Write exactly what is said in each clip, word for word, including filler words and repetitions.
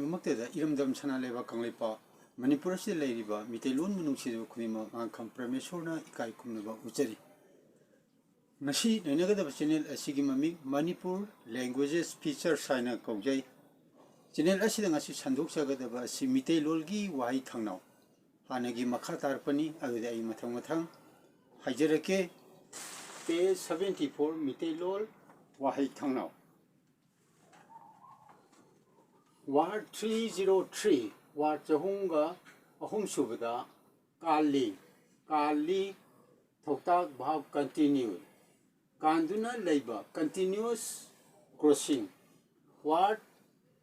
ꯃꯛꯇꯗ ꯏꯔꯝꯗꯝ ꯁꯅꯥ ꯂꯩꯕꯥꯛ ꯀꯪꯂꯩꯄꯥꯛ ꯃꯅꯤꯄꯨꯔ ꯑꯁꯤꯗ ꯂꯩꯔꯤꯕ ꯃꯤꯇꯩꯂꯣꯟꯕꯨ ꯅꯨꯡꯁꯤꯖꯕ ꯈꯨꯗꯤꯡꯃꯛ ꯉꯥꯡꯈꯝ ꯄ꯭ꯔꯃꯦꯁꯣꯔꯅ ꯏꯀꯥꯏ ꯈꯨꯝꯅꯕ ꯎꯠꯆꯔꯤ꯫ ꯉꯁꯤ ꯅꯩꯅꯒꯗꯕ ꯆꯦꯅꯦꯜ ꯑꯁꯤꯒꯤ ꯃꯃꯤꯡ ꯃꯅꯤꯄꯨꯔ ꯂꯦꯡꯒ꯭ꯋꯦꯖꯦꯁ ꯐꯤꯆꯔꯁ ꯍꯥꯏꯅ ꯀꯧꯖꯩ꯫ ꯆꯦꯅꯦꯜ ꯑꯁꯤꯗ ꯉꯁꯤ ꯁꯟꯗꯣꯛꯆꯒꯗꯕ ꯑꯁꯤ ꯃꯤꯇꯩꯂꯣꯟꯒꯤ ꯋꯥꯍꯩ ꯊꯥꯡꯅꯥꯎ꯫ ꯍꯥꯟꯅꯒꯤ ꯃꯈꯥ ꯇꯥꯔꯛꯄꯅꯤ, ꯑꯗꯨꯗꯤ ꯑꯩ ꯃꯊꯪ ꯃꯊꯪ ꯍꯥꯏꯖꯔꯛꯀꯦ꯫ Page seventy four, ꯃꯤꯇꯩꯂꯣꯟ ꯋꯥꯍꯩ ꯊꯥꯡꯅꯥꯎ꯫ Word three zero three, word ꯆꯍꯨꯝꯒ ꯑꯍꯨꯝ ꯁꯨꯕꯗ ꯀꯥꯜꯂꯤ, ꯀꯥꯜꯂꯤ, ꯊꯧꯇꯥꯛ verb continue, ꯀꯥꯟꯗꯨꯅ ꯂꯩꯕ continuous crossing꯫ Word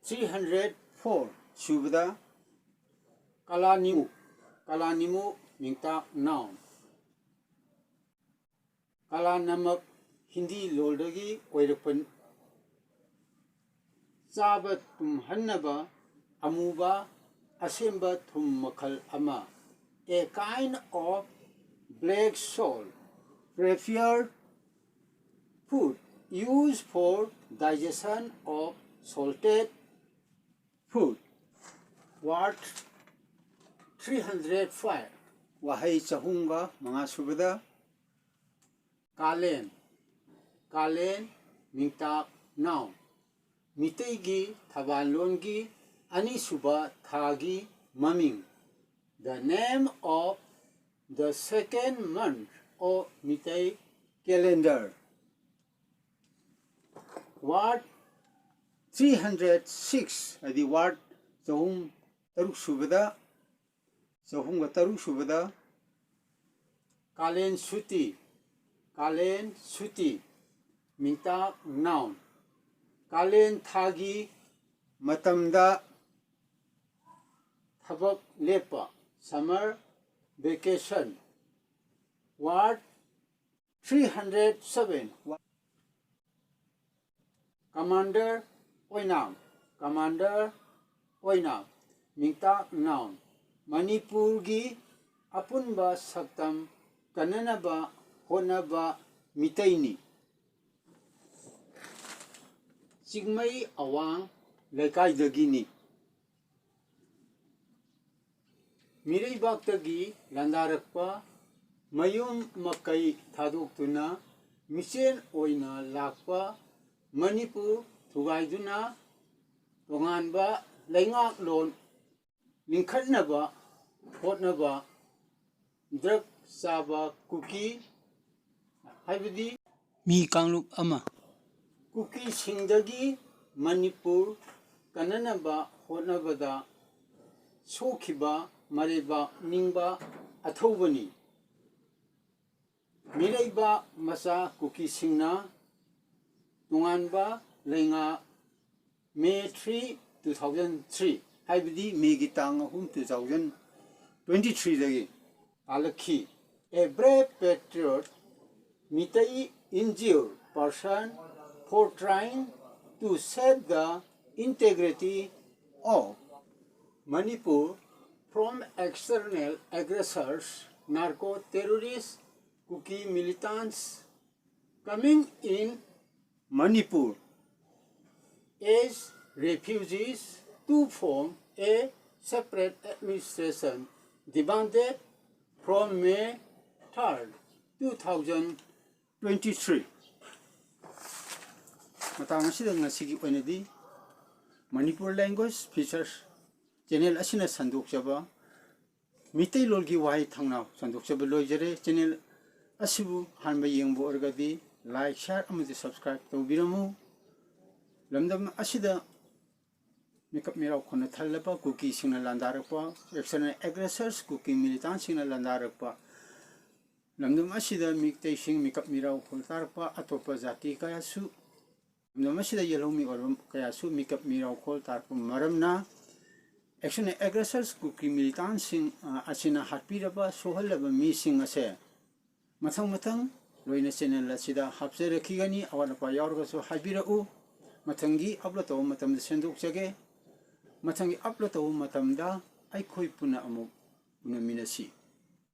three hundred four ꯁꯨꯕꯗ ꯀꯂꯥꯅꯤꯃꯨꯛ, ꯀꯂꯥꯅꯤꯃꯨꯛ ꯃꯤꯡꯇꯥꯛ noun꯫ ꯀꯂꯥ ꯅꯃꯛ ꯍꯤꯟꯗꯤ ꯂꯣꯜꯗꯒꯤ ꯑꯣꯏꯔꯛꯄ ꯆꯥꯕ ꯇꯨꯝꯍꯟꯅꯕ ꯑꯃꯨꯕ ꯑꯁꯦꯝꯕ ꯊꯨꯝ ꯃꯈꯜ ꯑꯃ, a kind of black salt prepared food used for digestion of salted food꯫ Word three hundred five, ꯋꯥꯍꯩ ꯆꯍꯨꯝꯒ ꯃꯉꯥ ꯁꯨꯕꯗ ꯀꯥꯂꯦꯟ, ꯀꯥꯂꯦꯟ ꯃꯤꯡꯇꯥꯛ noun꯫ ꯃꯤꯇꯩꯒꯤ ꯊꯕꯥꯜꯂꯣꯟꯒꯤ ꯑꯅꯤꯁꯨꯕ ꯊꯥꯒꯤ ꯃꯃꯤꯡ, the name of the second month of Meitei calendar꯫ Word three hundred six, ꯍꯥꯏꯗꯤ word ꯆꯍꯨꯝ ꯇꯔꯨꯛ ꯁꯨꯕꯗ, ꯆꯍꯨꯝꯒ ꯇꯔꯨꯛ ꯁꯨꯕꯗ ꯀꯥꯂꯦꯟ ꯁꯨꯇꯤ, ꯀꯥꯂꯦꯟ ꯁꯨꯇꯤ ꯃꯤꯡꯇꯥꯛ noun꯫ ꯀꯥꯂꯦꯟ ꯊꯥꯒꯤ ꯃꯇꯝꯗ ꯊꯕꯛ ꯂꯦꯞꯄ, summer vacation꯫ Word three hundred seven, commander ꯑꯣꯏꯅꯥꯝ, commander ꯑꯣꯏꯅꯥꯝ ꯃꯤꯡꯇꯥꯛ noun꯫ ꯃꯅꯤꯄꯨꯔꯒꯤ ꯑꯄꯨꯟꯕ ꯁꯛꯇꯝ ꯀꯟꯅꯅꯕ ꯍꯣꯠꯅꯕ ꯃꯤꯇꯩꯅꯤ꯫ ꯆꯤꯡꯃꯩ ꯑꯋꯥꯡ ꯂꯩꯀꯥꯏꯗꯒꯤꯅꯤ꯫ ꯃꯤꯔꯩꯕꯥꯛꯇꯒꯤ ꯂꯥꯟꯗꯥꯔꯛꯄ, ꯃꯌꯨꯝ ꯃꯀꯩ ꯊꯥꯗꯣꯛꯇꯨꯅ ꯃꯤꯆꯦꯜ ꯑꯣꯏꯅ ꯂꯥꯛꯄ, ꯃꯅꯤꯄꯨꯔ ꯊꯨꯒꯥꯏꯗꯨꯅ ꯇꯣꯉꯥꯟꯕ ꯂꯩꯉꯥꯛꯂꯣꯟ ꯂꯤꯡꯈꯠꯅꯕ ꯍꯣꯠꯅꯕ, ꯗ꯭ꯔꯒ ꯆꯥꯕ ꯀꯨꯀꯤ, ꯍꯥꯏꯕꯗꯤ ꯃꯤ ꯀꯥꯡꯂꯨꯞ ꯑꯃ, ꯀꯨꯀꯤꯁꯤꯡꯗꯒꯤ ꯃꯅꯤꯄꯨꯔ ꯀꯟꯅꯅꯕ ꯍꯣꯠꯅꯕꯗ ꯁꯣꯛꯈꯤꯕ ꯃꯔꯩꯕꯥꯛ ꯅꯤꯡꯕ ꯑꯊꯧꯕꯅꯤ꯫ ꯃꯤꯔꯩꯕꯥꯛ ꯃꯆꯥ ꯀꯨꯀꯤꯁꯤꯡꯅ ꯇꯣꯉꯥꯟꯕ ꯂꯩꯉꯥꯛ, May three, two thousand three, ꯍꯥꯏꯕꯗꯤ ꯃꯦꯒꯤ ꯇꯥꯡ ꯑꯍꯨꯝ, two thousand twenty threeꯗꯒꯤ ꯄꯥꯜꯂꯛꯈꯤ꯫ A brave patriot, Meitei injured person for trying to save the integrity of Manipur from external aggressors, narco terrorists, Kuki militants coming in Manipur as refugees to form a separate administration demanded from May third, two thousand twenty three꯫ ꯃꯇꯥꯡ ꯑꯁꯤꯗ ꯉꯁꯤꯒꯤ ꯑꯣꯏꯅꯗꯤ Manipur Language Features channel ꯑꯁꯤꯅ ꯁꯟꯗꯣꯛꯆꯕ ꯃꯤꯇꯩꯂꯣꯟꯒꯤ ꯋꯥꯍꯩ ꯊꯧꯅꯥ ꯁꯟꯗꯣꯛꯆꯕ ꯂꯣꯏꯖꯔꯦ꯫ Channel ꯑꯁꯤꯕꯨ ꯑꯍꯥꯟꯕ ꯌꯦꯡꯕ ꯑꯣꯏꯔꯒꯗꯤ like, share ꯑꯃꯗꯤ subscribe ꯇꯧꯕꯤꯔꯝꯃꯨ꯫ ꯂꯝꯗꯝ ꯑꯁꯤꯗ ꯃꯤꯀꯞ ꯃꯤꯔꯥꯎ ꯈꯣꯟꯅ ꯊꯜꯂꯕ ꯀꯨꯀꯤꯁꯤꯡꯅ ꯂꯥꯟꯗꯥꯔꯛꯄ, external aggressors ꯀꯨꯀꯤ militantꯁꯤꯡꯅ ꯂꯥꯟꯗꯥꯔꯛꯄ, ꯂꯝꯗꯝ ꯑꯁꯤꯗ ꯃꯤꯇꯩꯁꯤꯡ ꯃꯤꯀꯞ ꯃꯤꯔꯥꯎ ꯈꯣꯟ ꯇꯥꯔꯛꯄ, ꯑꯇꯣꯞꯄ ꯖꯥꯇꯤ ꯀꯌꯥꯁꯨ ꯂꯝꯗꯝ ꯑꯁꯤꯗ ꯌꯦꯜꯍꯧꯃꯤ ꯑꯣꯏꯔꯕ ꯀꯌꯥꯁꯨ ꯃꯤꯀꯞ ꯃꯤꯔꯥꯎ ꯈꯣꯜ ꯇꯥꯔꯛꯄ ꯃꯔꯝꯅ, external aggressors ꯀꯨꯀꯤ militantꯁꯤꯡ, ꯑ, ꯑꯁꯤꯅ ꯍꯥꯠꯄꯤꯔꯕ, ꯁꯣꯛꯍꯜꯂꯕ ꯃꯤꯁꯤꯡ ꯑꯁꯦ ꯃꯊꯪ ꯃꯊꯪ ꯂꯣꯏꯅ channel ꯑꯁꯤꯗ ꯍꯥꯞꯆꯔꯛꯈꯤꯒꯅꯤ꯫ ꯑꯋꯥꯠ ꯑꯄꯥ ꯌꯥꯎꯔꯒꯁꯨ ꯍꯥꯏꯕꯤꯔꯛꯎ꯫ ꯃꯊꯪꯒꯤ upload ꯇꯧꯕ ꯃꯇꯝꯗ ꯁꯦꯝꯗꯣꯛꯆꯒꯦ꯫ ꯃꯊꯪꯒꯤ upload ꯇꯧꯕ ꯃꯇꯝꯗ ꯑꯩꯈꯣꯏ ꯄꯨꯟꯅ ꯑꯃꯨꯛ ꯎꯅꯃꯤꯟꯅꯁꯤ꯫